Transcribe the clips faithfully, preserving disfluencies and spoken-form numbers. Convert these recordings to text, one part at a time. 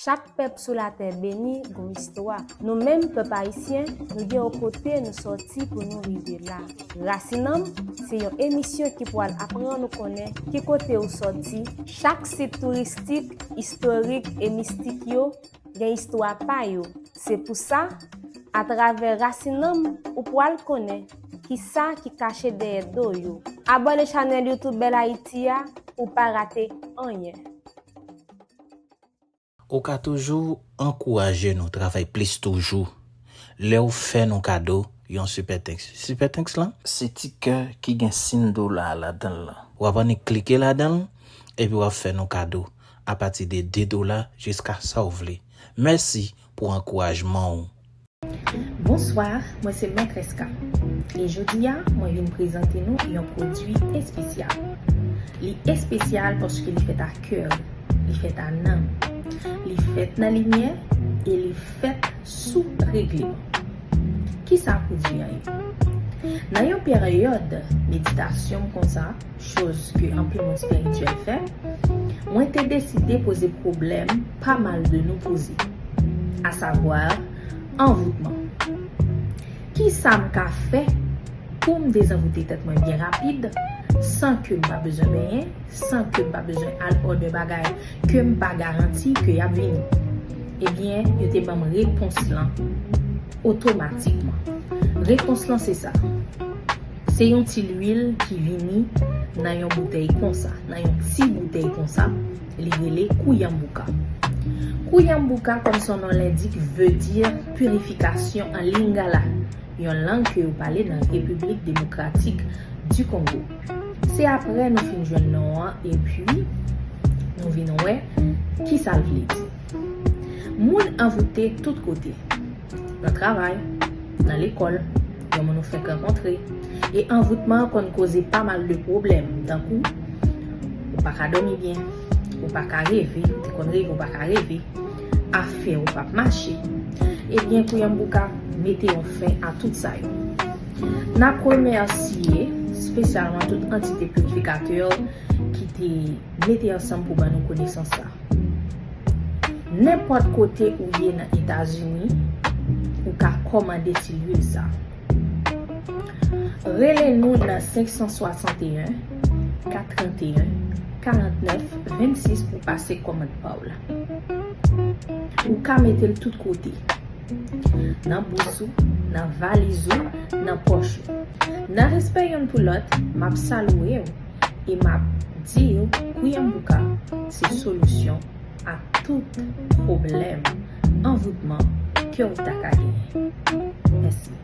Chak pèp sou latè beni gon istwa. Nou menm, pèp ayisyen, nou gen yon kote nou sòti pou nou rive la. Rasinanm se yon emisyon ki pral aprann ou konnen ki kote ou sòti. Chak sit touristik, istorik e mistik yo gen istwa pa yo. Se pou sa, atravè Rasinanm, ou pral konnen ki sa ki kache dèyè do yo. Abòne chanèl YouTube Bèl Ayiti a pou w pa rate anyen. Ou ka toujou ankouraje nou travay plis toujou lè w fè nou kado yon Super Thanks. Super Thanks lan se ti kè ki gen siy dola a ladan l lan. W ap annik klike ladan l, epi w ap fè nou kado apati de de dola jiska sa w vle. Mèsi pou ankourajman w. Bonswa, mwen se Mètrès K. E jodi a, mwen vin prezante nou yon pwodui espesyal. Li espesyal paske li fèt a kè, li fèt a nanm, li fèt nan limyè e li fèt sou regleman. Kisa pwodui an ye? Nan yon peryòd meditasyon m konsa, choz ke anpil moun espirityèl fè, mwen te deside poze pwoblèm pa mal de nou poze, asavwa anvoutman. Kisa m ka fè pou m dezanvoute tèt mwen byen rapid, san ke m pa bezwen benyen, san ke m pa bezwen al òdè bagay ke m pa garanti ke y ap vini? Ebyen, yo te ban m repons lan otomatikman. Repons lan se sa. Se yon ti lwil ki vini nan yon boutèy konsa, nan yon ti boutèy konsa, li rele Kouyanbouka. Kouyanbouka, comme son nom l'indique, veut dire purification en lingala, yon lang ke yo pale nan Repiblik Demokratik di Kongo. Se apre nou fin jwenn non an, epi nou vin wè kisa l vle di. Moun anvoute tout kote, nan travay, nan lekòl, yon moun ou fèk rankontre. E anvoutman an konn koze pa mal de pwoblèm, tankou ou pa ka dòmi byen, ou pa ka reve, ou te konn reve, ou pa ka reve, afè w p ap mache. Ebyen, Kouyanbouka mete yon fen a tout sa yo. N ap remèsye espesyalman tout antite pirifikatè ki te mete ansanm pou ban nou konesans sa. Nenpòt kote ou ye nan Etazini, ou ka kòmande ti lwil sa. Rele nou nan senk san swasanteyen, kat tranteyen, karantnèf, vennsis pou pase kòmand pa w la. Ou ka mete l tout kote. Nan bous ou, nan valiz ou, nan pòch ou. Nan respè youn pou lòt, m ap salye w e m ap di w Kouyanbouka se solisyon a tout pwoblèm anvoutman ke w ta ka genyen. Mèsi.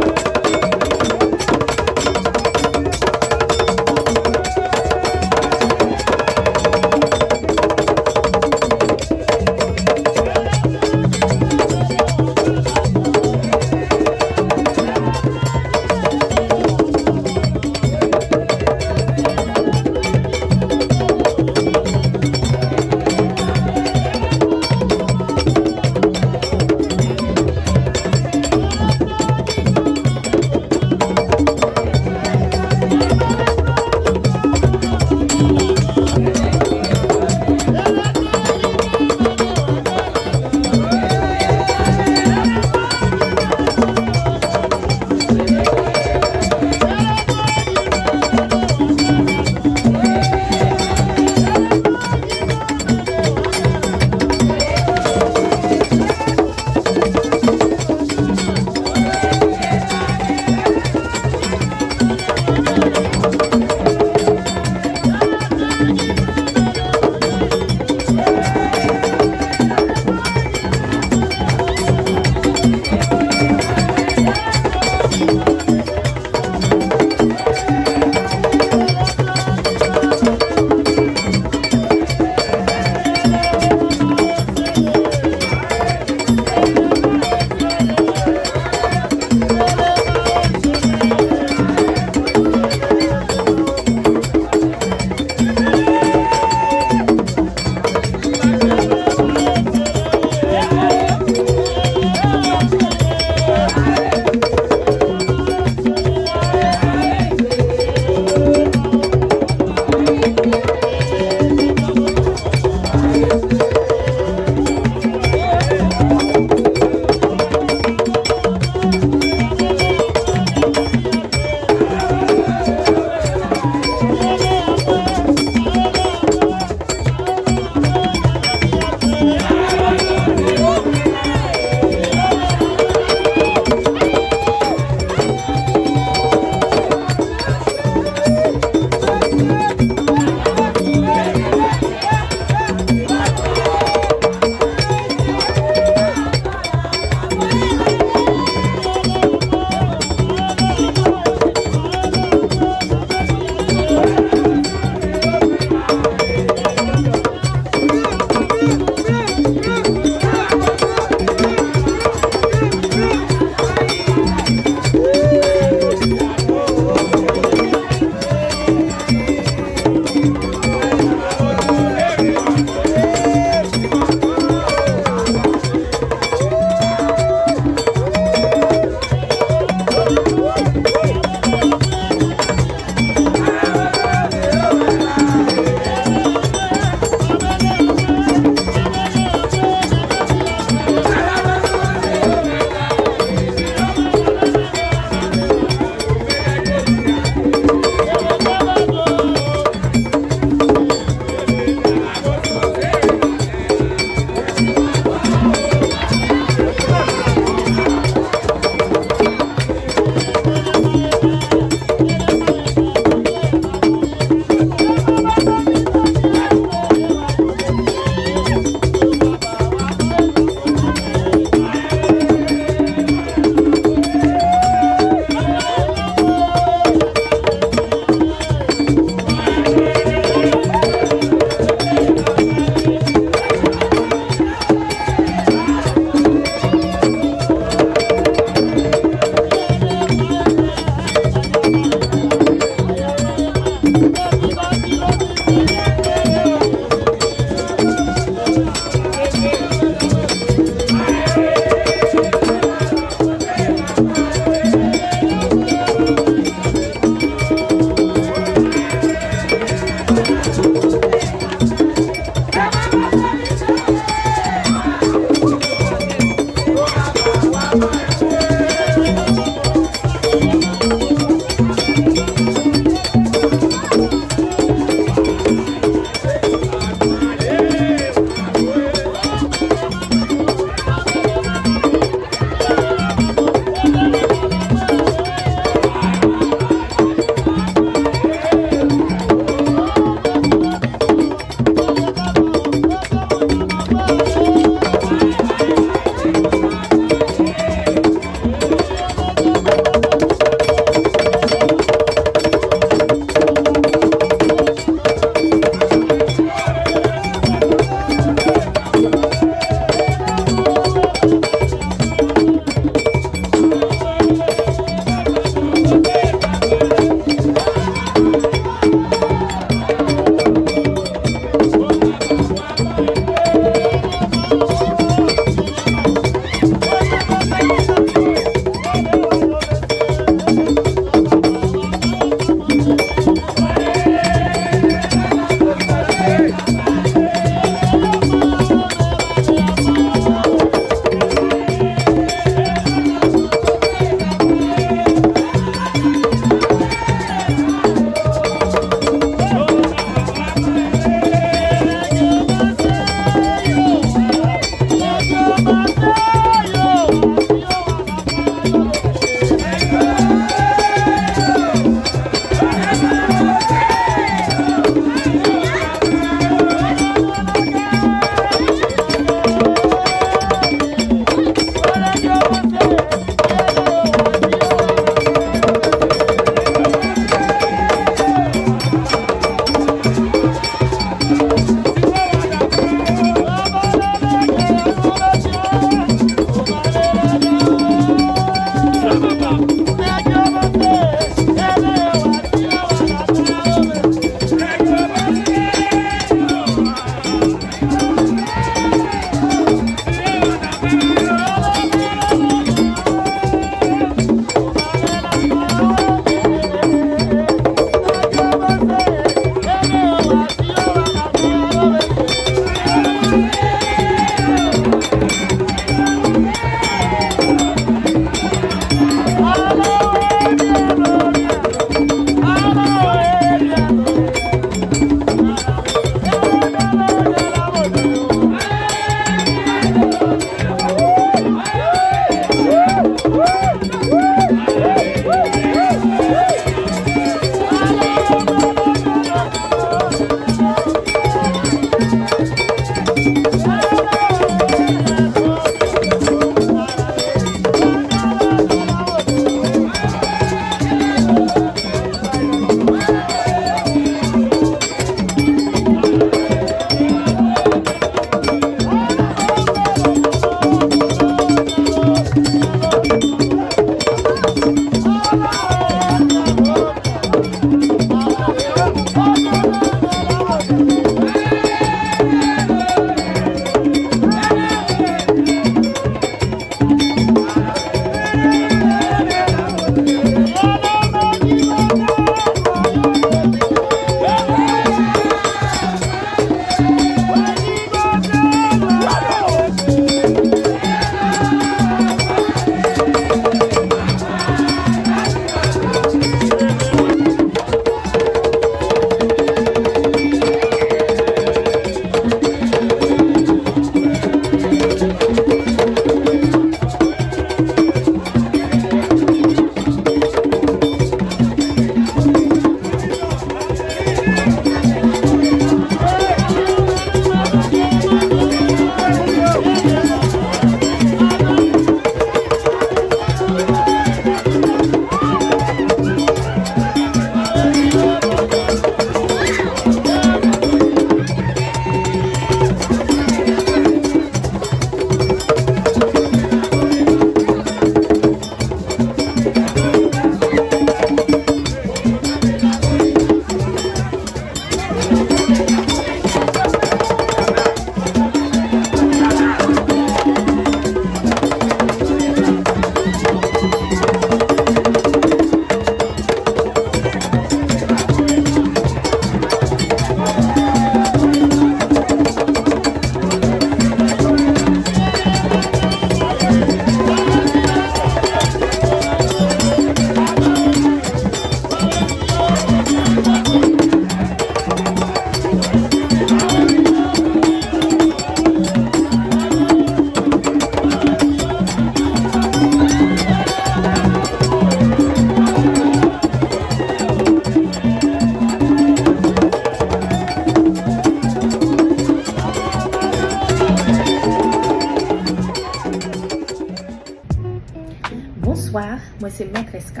Bonswa, mwen se Mètrès K.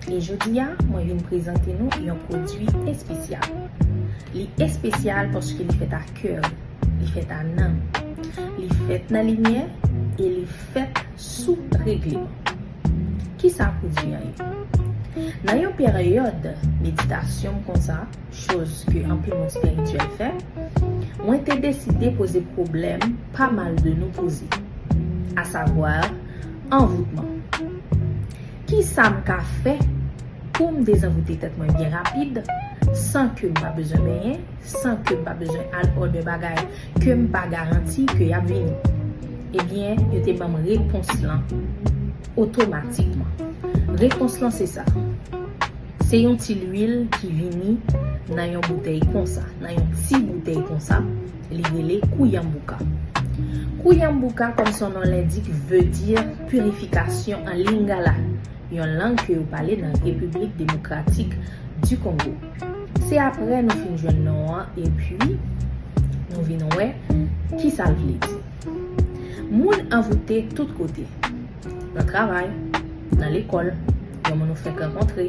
E jodi a, mwen vin prezante nou yon pwodui espesyal. Li espesyal paske li fèt a kè, li fèt a nanm, li fèt nan limyè e li fèt sou regleman. Kisa pwodui an ye? Nan yon peryòd meditasyon m konsa, choz ke anpil moun espirityèl fè, mwen te deside poze pwoblèm pa mal de nou poze, asavwa anvoutman. Kisa m ka fè pou m dezanvoute tèt mwen byen rapid, san ke m pa bezwen benyen, san ke m pa bezwen al òdè bagay ke m pa garanti ke y ap vini? Ebyen, yo te ban m repons lan otomatikman. Repons lan se sa. Se yon ti lwil ki vini nan yon boutèy konsa, nan yon ti boutèy konsa, li rele Kouyanmbouka. Kouyanmbouka, comme son nom l'indique, veut dire purification en lingala, yon lang ke yo pale nan Repiblik Demokratik di Kongo. Se apre nou fin jwenn non an, epi nou vin wè kisa l vle di. Moun anvoute tout kote, nan travay, nan lekòl, yon moun ou fèk rankontre.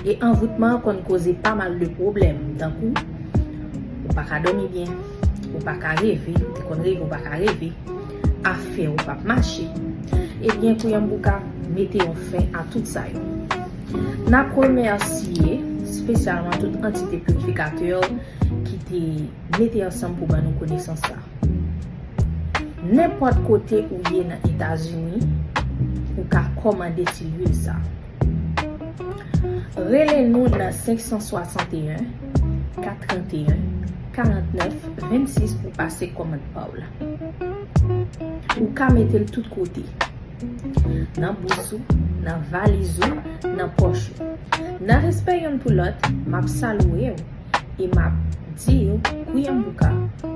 E anvoutman an konn koze pa mal de pwoblèm, tankou ou pa ka dòmi byen, ou pa ka reve, ou te konn reve, ou pa ka reve, afè ou p ap mache. Ebyen, Kouyanmbouka mete yon fen a tout sa yo. N ap remèsye espesyalman tout antite pirifikatè ki te mete ansanm pou ban nou konesans sa. Nenpòt kote ou ye nan Etazini, ou ka kòmande ti lwil sa. Rele nou nan senk san swasanteyen, kat trannteyen, karantnèf, vennsis pou pase kòmand pa w la. Ou ka mete l tout kote. Nan bous ou, nan valiz ou, nan pòch ou. Nan respè youn pou lòt, m ap salye w e m ap di w Kouyanmbouka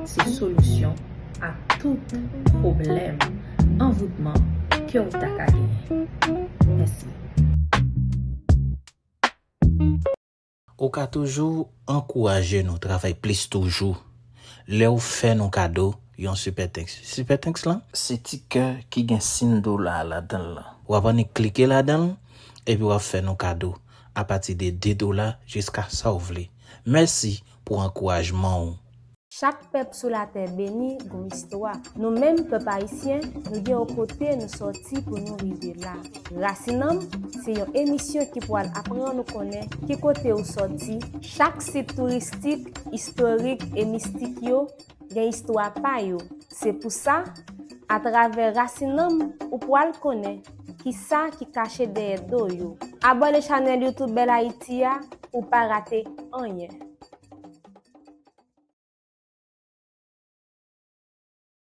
se solisyon a tout pwoblèm anvoutman ke w ta ka genyen. Mèsi. Ou ka toujou ankouraje nou travay plis toujou lè w fè nou kado yon Super Thanks. Super Thanks lan se ti kè ki gen siy dola a ladan l lan. W ap annik klike ladan l epi w ap fè nou kado apati de de dola jiska sa w vle. Mèsi pou ankourajman w. Chak pèp sou latè beni gon istwa. Nou menm pèp ayisyen, nou gen yon kote nou sòti pou nou rive la. Rasin Nanm se yon emisyon ki pwal aprann ou konnen ki kote ou sòti. Chak sit touristik, istorik e mistik yo gen istwa pa yo. Se pou sa, atravè Rasin Nanm, ou pwal konnen kisa ki kache dèyè do yo. Abòne chanèl YouTube Bèl Ayiti a pou w pa rate anyen.